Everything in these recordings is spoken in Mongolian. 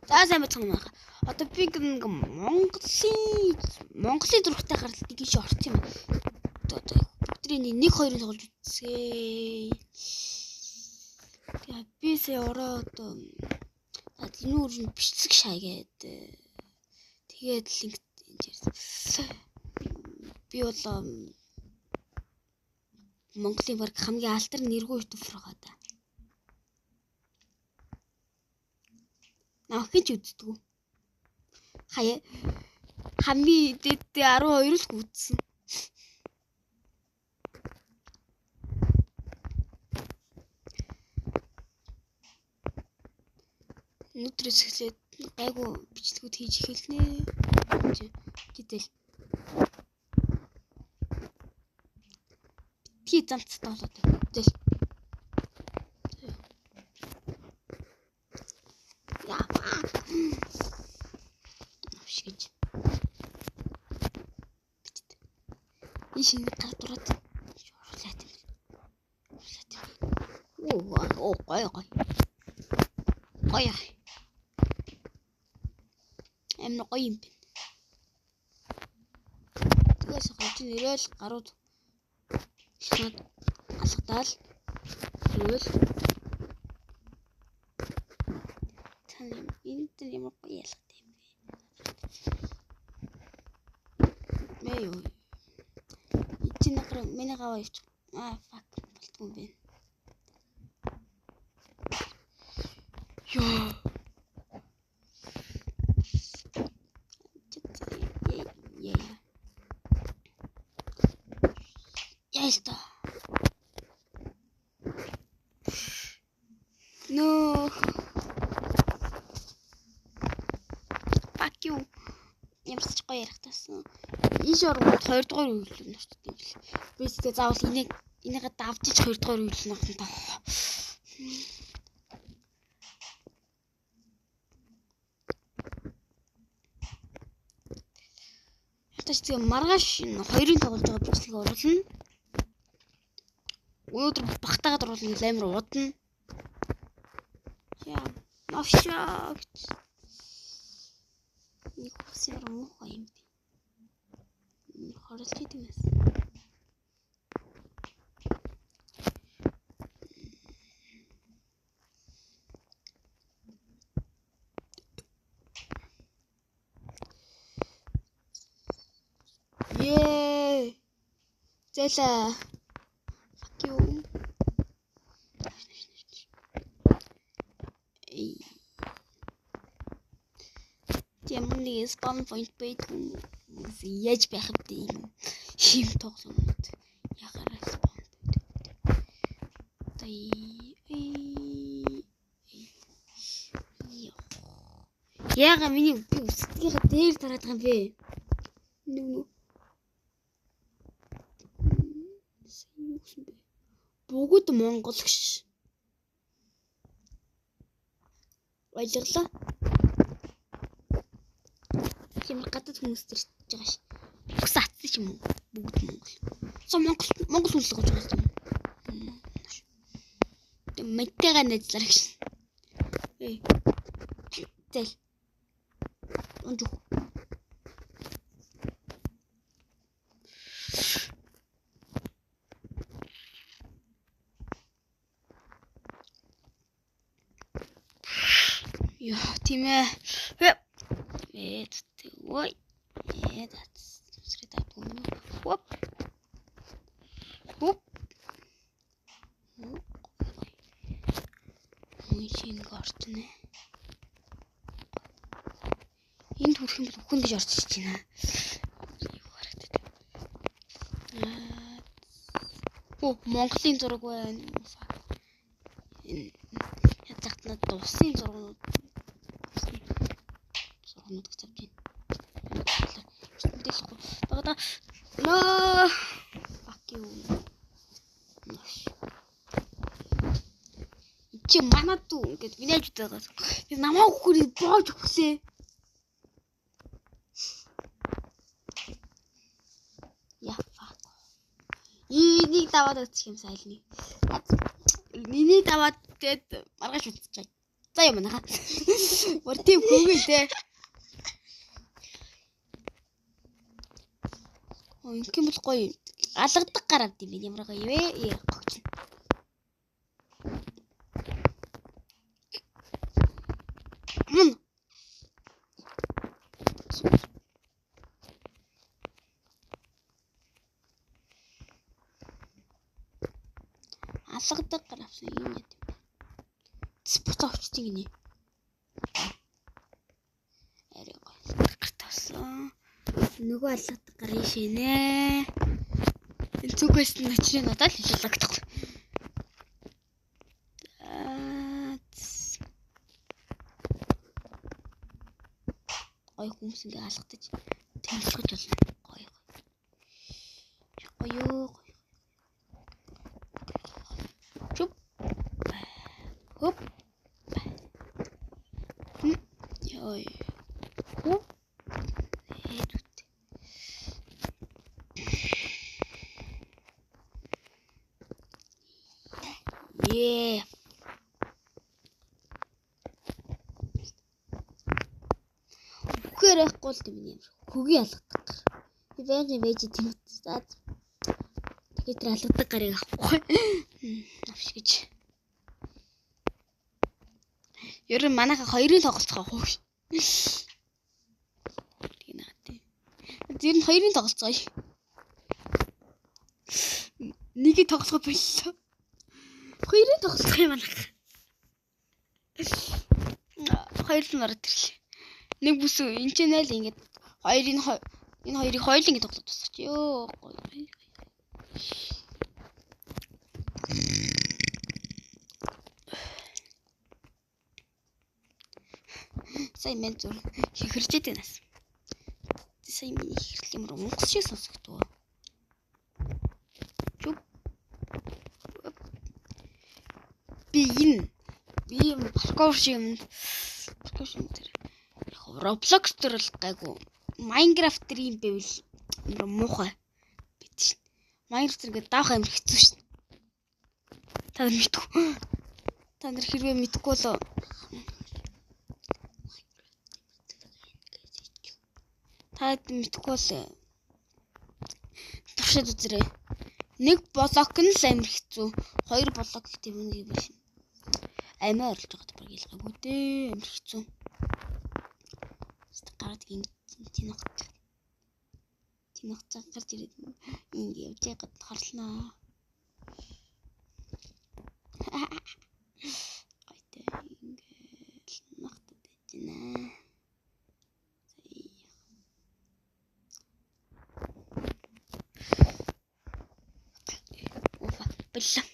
За сайн байцгаана уу. Одоо би нэг Монголын зурагтай гаралтыг ийш орсон юм. Одоо бүгдний 1 2-ыг тоглож үзье. Тэгээ би сая ороод энэ үр нь бичлэг шаа гээд тэгээд линк энэ би бол Монголын баг хамгийн алдар нэргүй ютубер байгаа да. Намайг ч үздэг. Хаяа хамгийн дээдээ 12 л үзсэн. Өнөөдрөөс эхлээд гайгүй бичлэгүүд хийж эхэлнэ. Гэтэл битгий замцтай болоод тэгэл. Яа. Авшигж. Бичт. Ийш ингэ гар дураад оруулаад юм. Оруулаад юм. Оо, гоё гоё. Гоё. Амар гоё юм байна. Тэгээс хавч нэрэл гарууд шнад алгадаал тэгвэл тань энэ дээр ямар гоё ялгат юм бэ? Мэ юу? Чи накар миний гаваа явчих. Аа fuck болтгүй юм байна. Йоо. Яа. No. Fuck you. Ямар ч гоё ярих тасан. Ийш оргууд 2 дугаар үйл нэрчдэг юм бэл. Би тэгээ заавал энийгээ давжиж 2 дугаар үйл нөх юм та. Ятаж тэгээ маргааш 2-ын тоглож байгаа бичлэг оруулна. Өнөөдөр багтаагаад оруулна гэл амар удна. Яа, навшаа гэж. Нэг хүсээр муухай юм би. Хоролж идэв юм. Ее. Зэлээ. Fuck you. Ямар нэг spawn point байдгүй яаж байх вэ юм хийм тоглоомнууд ягаараа spawn point. Одоо яга миний би үсдгийнхаа дээр дараад байгаа юм бэ? Нүг юу гэсэн бэ? Бүгд монгол гэж. Ойлголоо. Ямар гадаад хүмүүс төрж байгаа ш. Үгс атсан ч юм уу? Бүгд монгол. Цо монгол хүн л гэж байгаа юм. Тэг мэдтэйгээ найзлаа гэж. Эй. Зэл. Унж. Яа, тийм ээ. Ээ, ой. Ээ, зүсрээ тавьдаг юм. Хоп. Хоп. Ой, шинг орчнэ. Энд хүрэх юм бол үхэн гэж орчих чинь. Юу харагдаад. Аа. Оо, Монголын зураг байна. Энэ язагт надад усын зургууд гэж авч байна. Мэдээлэхгүй. Багада. No. Fuck you. Чи манад дүү ингээд миний хажууд байгаа. Би намайг үхэр боож өглөө. Яа fuck. Энийг даваад үзчих юм сайлны. Энийг даваад тэгээд маргааш үзчихье. За юм аа. Бүр тийм хөвгөл те. Оо ингээм бол гоё. Алгадаг гар авд юм бэ. Ямар гоё вэ? Гогч. Мөн. Алгадаг гар авсан юм яа юм бэ? Буцаа авчиж гинэ. Арай гоё гартаасан. Нөгөө алгадаг гар ийшээ нэ. Энэ зүгээс нь очрын надад л хэллэгдэх. Гоё хүмүүс ингээ алгадаж танилцаж болно. Гоё гоё. Гоё гоё. Чүп. Хөп. Йой. Хөп. Ээ. Үхээр байхгүй л тийм юм. Хөгийн алгадаг. Би байнгын байж тийм үү. Тэгээд тэр алгадаг гарыг авахгүй. Авш гэж. Ер нь манайха хоёрын тоглолцох ах уу. Тийм наа тийм. Тэр нь хоёрын тоглолцоо. Нэгийг тоглохоо боллоо. Хоёрын тоглолцох юм манайха. Хоёр л ороод ирлээ. Нэг бүс энэ ч найл ингээд хоёрын энэ хоёрыг хоёул ингээд тоглоод тусах чи ёо гоё. Сая мен зүр хихэрчээд байна. Сая миний хихэрл юм онгоц шиг сонсогдвоо. Чүп. Би энэ би юм паркур шиг юм паркур шиг тэр Roblox дээр бол гайгүй. Minecraft дээр юм байвал амар муухай байд шин. Minecraft дээр ингээд даах амар хэцүү шин. Та нар мэдгүй. Та нар хэрвээ мэдгүй бол та мэдгүй бол туршаад үзээрэй. Нэг блок нь л амар хэцүү. Хоёр блок гэх юм нэг бол амиа орлож байгаад баг ялгаагүй дээ. Амар хэцүү. Гараад ингэ тэнэгт тэнэгт гарч ирээд ингэ явж байгаад хорлноо. Гойтой ингэ нахтад байж байна. Уфа, боллоо.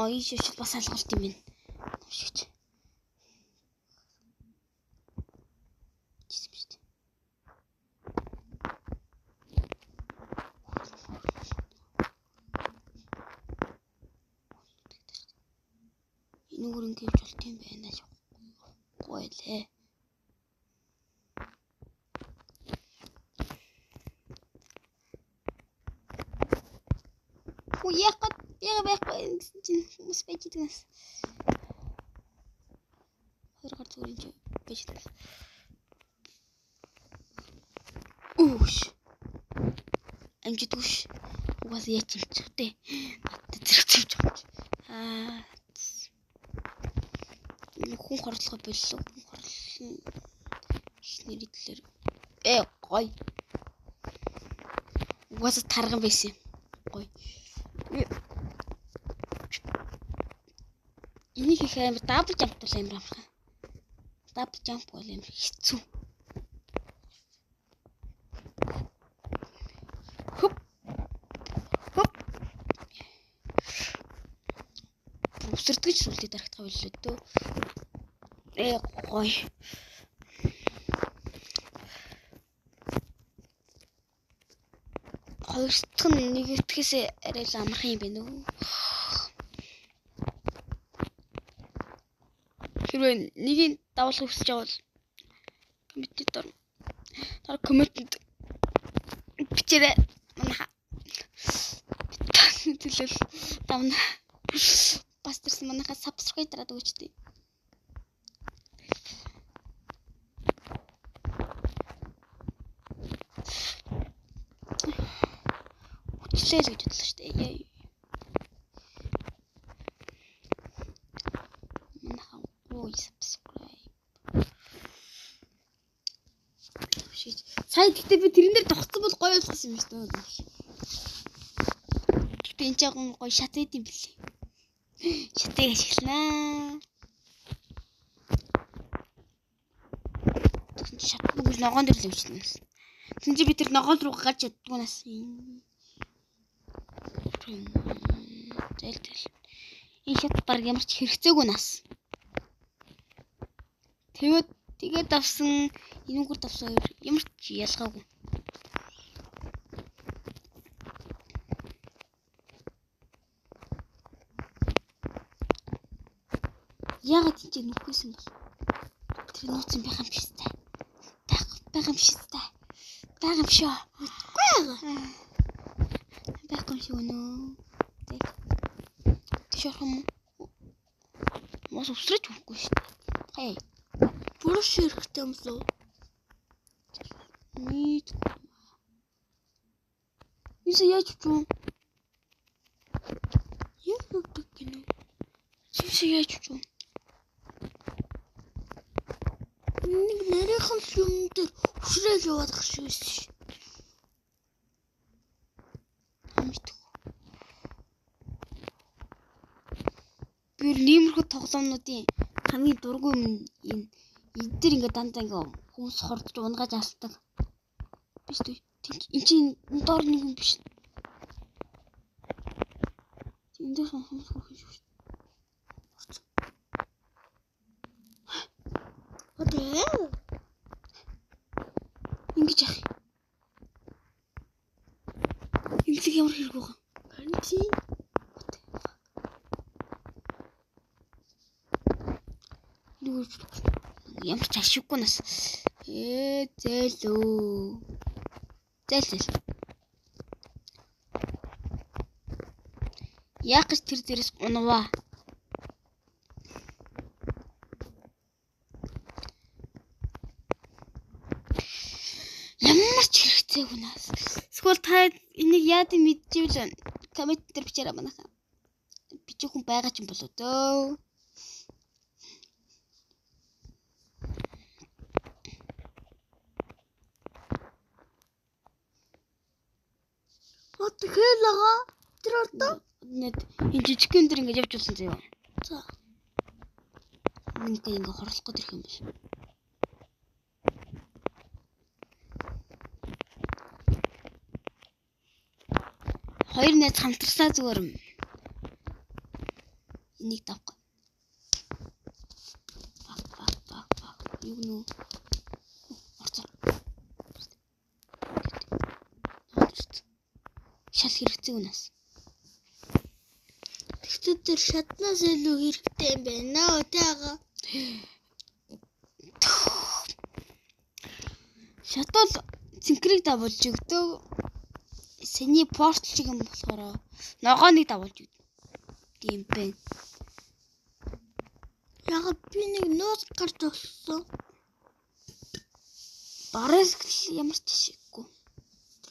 Ой, шиш бас алгалт юм байна. Шигч. Энүүгээр ингэ явж болт юм байна. Гоё лээ. Хүү яхад яг байхгүй гэсэн чинь хүмүүс байж идэгнээс. Хоёр гар зүгээр энэ байж идэгнээс. Үүш. Амжидгүй ш. Угаасаа яач юм ч вэ? Надад зэрэг зэмж байгаа. Аа хүн хорлохоо боллоо. Хүн хорлон нэрийн төлөөр гоё. Угаасаа тарган байсан юм. Гоё. Энийг их амар double jump бол амар амархан. Double jump бол амар хэцүү. Хөп. Хөп. Үсэрдгэж сүлдээ дарагдах байлээ дөө. Гоё. Хоёр дахь нь нэгдэхээс арай л амархан юм байна уу? Хэрвээ нэгийг давуулах хүсэж байгаа бол коммент дор. Дор комментэнд бичээрэй. Манай төлөөл давна. Бас тэрсэн манайхаа subscribe дараад өгөөч тээ. Хүчлээ л гэж бодлоо шүү дээ. Манайхаа ой subscribe. Сая гэхдээ би тэрэн дээр тогтсон бол гоё болсон юм шүү дээ. Гэхдээ энэ ч гоё шат байд юм билээ. Шатыг ашигланаа. Тэгсэн чи шат бүгд ногоон дээр л явчихна. Тэгсэн чи би тэр ногоон руу гарч чаддгүй нас. Зээл зээл. Энэ шат баг ямар ч хэрэгцээгүй нас. Тэгээд авсан энүүгээр давсан хоёр ямар ч ялгаагүй. Яагаад энэ ч нүхгүйсэн бол? Тэр нууц юм байх юм биш үү? Байх юм биш үү? Байх юм шүү. Мэдгүй байгаа. Байхгүй юм шиг өнөө. Тийш орох юм уу? Мос өвсрэж өгөхгүй шүү дээ. Хай. Бүрш хэрэгтэй юм лөө. Мэдгүй. Юусе яаж чүү? Яг өгдөг гинэ. Юусе яаж чүү? Нэг нарийнхан юм дээр хөшрөөл яваад ах шиг байсан ш. Мэдгүй. Би ниймэрхүү тоглоомнуудын хамгийн дургүй юм энэ эдгээр ингээ дандаа ингээ хүмүүс хордож унгааж алдаг. Биш үү? Энд чинь доор нэг юм биш. Энд дээр хүмүүс хөрөх юм шиг. Одоо ингэж яах юм? Ингэх ямар хэрэг байгаа юм? Харин тийм. Ямар ч ашиггүй нас. Зээлөө. Зээл. Яах гэж тэр дээрээс унаваа? Ямар ч хэрэгцээгүй нас. Эсвэл та энийг яад юм мэдчихвэл коммент дээр бичээрэй манайхаа. Бичих хүн байгаа ч юм болоо дөө. What the hell ага? Тэр ордоо? Нэт энэ жижигхэн дээр ингэж явж болсон заяа. За. Минийхээ ингэ хорлох гээд ирэх юм биш. Хоёр найз хамтарсаа зүгээр юм. Энийг давх. Бак бак бак бак. Юу нүү? Орцоо. Шал хэрэгцээгүй нас. Тэгтээ тэр шатнаас илүү хэрэгтэй юм байна. Таага. Шатвал цэнхрийг давуулж өгдөг. Сэний портал шиг юм болохоор ногооныг давуулж өгдөг. Тийм байна. Яг би нэг нууц гарч олсон. Бараг ямар ч ашиггүй.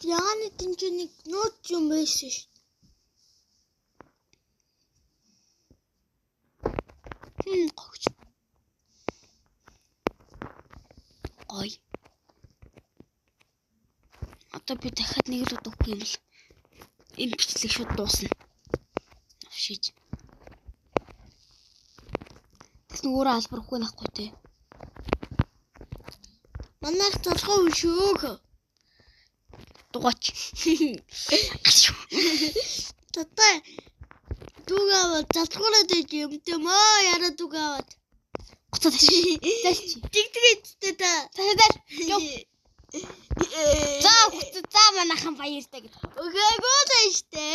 Ягааны тэнцээ нэг нууц юм байсан ш. Гогч. Гой. Одоо би дахиад нэг л удаа өгөх юм бол энэ бичлэг шууд дуусна. Авшиж. Тэгсэн өөрөө албар үгүй нахгүй те. Манайх залхуу шүү. Дугаач. Тата дугаа залхуураад байж юм тийм аа яра дугаа. Гоцоо тааш. Зайлч. Тэгдэг та. Цаашаа зайл. Йоо. За хөтө за манайхан баяртай гэдэг. Өгөөгүй л штэ.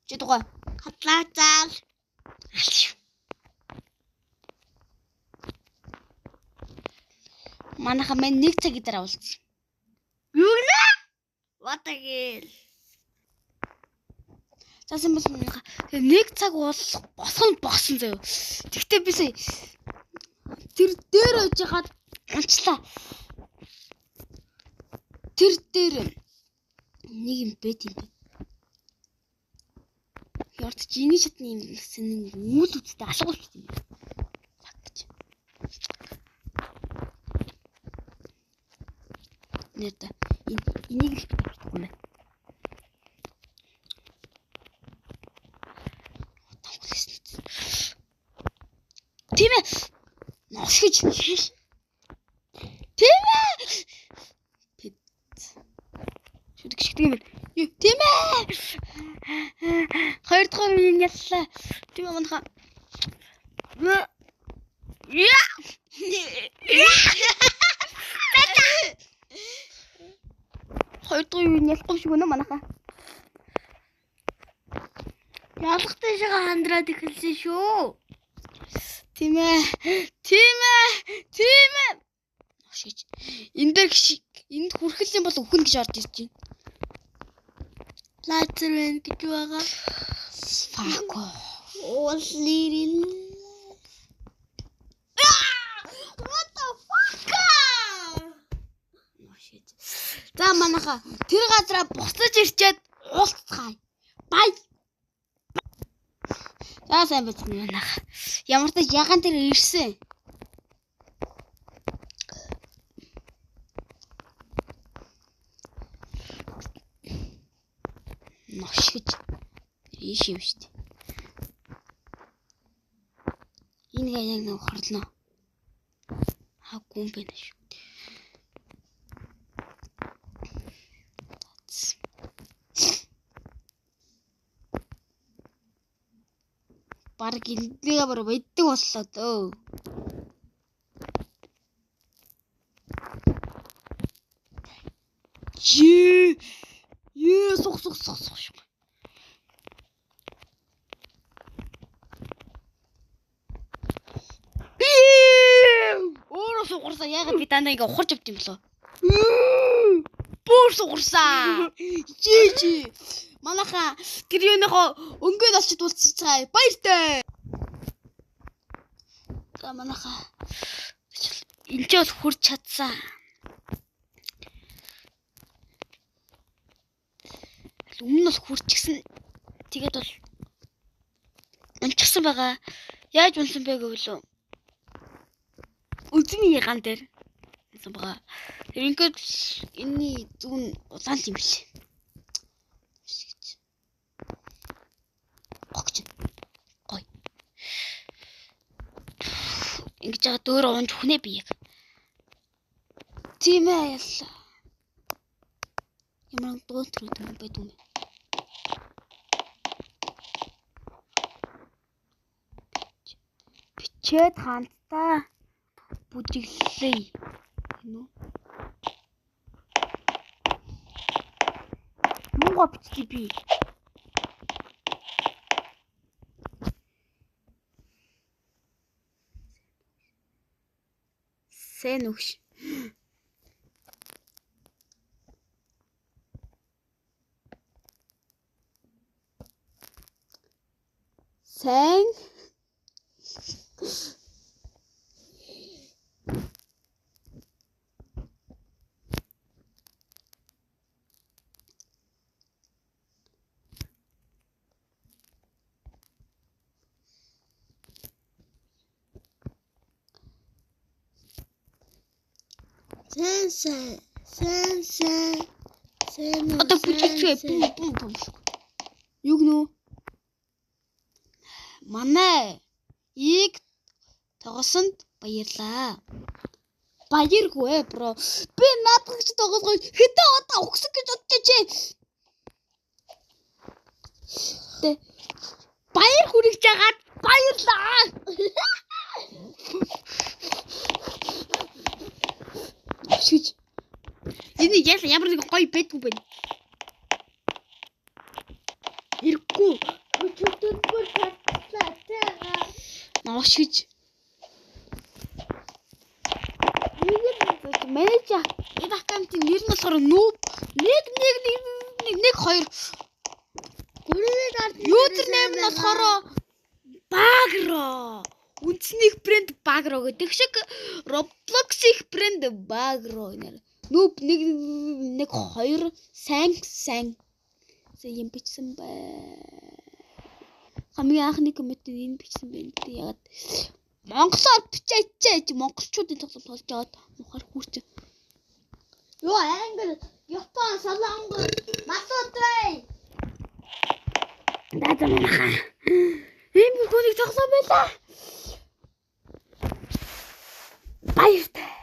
Чи дугаа. Хатлаа заал. Алч. Манайхан мань нэг цагийн дараа уулзсан. Юу гэнэ? What the hell? За сайн болсон. Тэгээ нэг цаг босгон босон заяа. Тэгтээ би сая тэр дээр очиж хаад унчлаа. Тэр дээр нэг юм байт юм байна. Ярд чи энэ шатны юм гэсэн үйл үстэй алга болчих юм. Фак гэж. Нэтэ энийг л би тавьчихгүй юм байна. Тийм ээ. Ношгиж. Тийм ээ. Шүдэг шигдэг юм байна. Тийм ээ. Хоёр дахь үеийн яллаа. Тийм ээ манайха. Яа. Хоёр дахь үеийн ялахгүй шиг өнө манайха. Ялахтай шиг хандраад эхэлсэн шүү. Тийм ээ. Тийм ээ. Тийм ээ. Ношгиж. Энэ дээр энд хүрхэл юм бол үхэн гэж орж ирж байна. Лазер байна гэж байгаа. Fuck. Ууллирил. What the fuck? Ношгиж. За манайха тэр газараа буцаж ирчээд уулзцгаая. Бай. За сайн байцгаана манайха. Ямар ч ягаан дээр ирсэн. Ношгиж. Ийш юм шүү дээ. Энэ яг нэг хорлно. Аа гүн байна шүү. Бараг эндээ бараг байддаг боллоо дөө. Ее сух сух сух сух. Өөрөө сугарсан. Яагаад би дандаа ингээ ухарч авд юм болоо? Бүр сугарсан. Жи. Манайха тэр юуныхоо өнгөд олчд уулзчихъя. Баяртай. За манайха энэ ч бол хурж чадсан. Өмнө нь бол хурчихсан. Тэгээд бол унчихсан байгаа. Яаж унсан бэ гэвэл үзмийн ягаан дээр унсан байгаа. Ерөнхийдөө энэний зүүн улаан юм биш. Гогч. Гой. Ингэж байгаа дөөрөө унж хүнэ би яг. Тийм ээ ялла. Ямар дуун төрөд юм байдаг юм бэ? Бичээд хаантаа бүжиглээ. Гэнэ үү? Мууга бичлээ би. Сайн өгш. Сайн. Сайн сайн сайн сайн. Одоо бүжигчээ бум бум бум. Юу гэнэ? Манай ийг тогосонд баярлаа. Баяргүй бро. Би наадах гэж тогосгоо хэдэн удаа өгсөн гэж бодчихжээ. Тэ баяр хүрэж жагаад баярлаа. Шиж. Энэ ямар нэг гоё байдгүй байна. Хэрэггүй. Өчигдөр татлаа таага. Новшиж. Нэг л менежер энэ аккаунтын нэр нь болохоор noob 1 1 1 1 2 Гүрээд картны Username нь болохоор Багро. Үндэсний брэнд Багро гэдэг шиг Roblox-ийн брэнд Багро нэр. Нүб 1 1 2 сайн сайн юм бичсэн бай. Хамгийн анхны коммент энэ бичсэн байна гэдэг. Ягаад монголоор бичээч чи монголчуудын тоглоом тоглож аваад мухар хүүч. Юу англи, Япон, Солонгос, Масууд бай. Да за манайхаа. Ийм хүнийг тоглоом байлаа. Баяртай.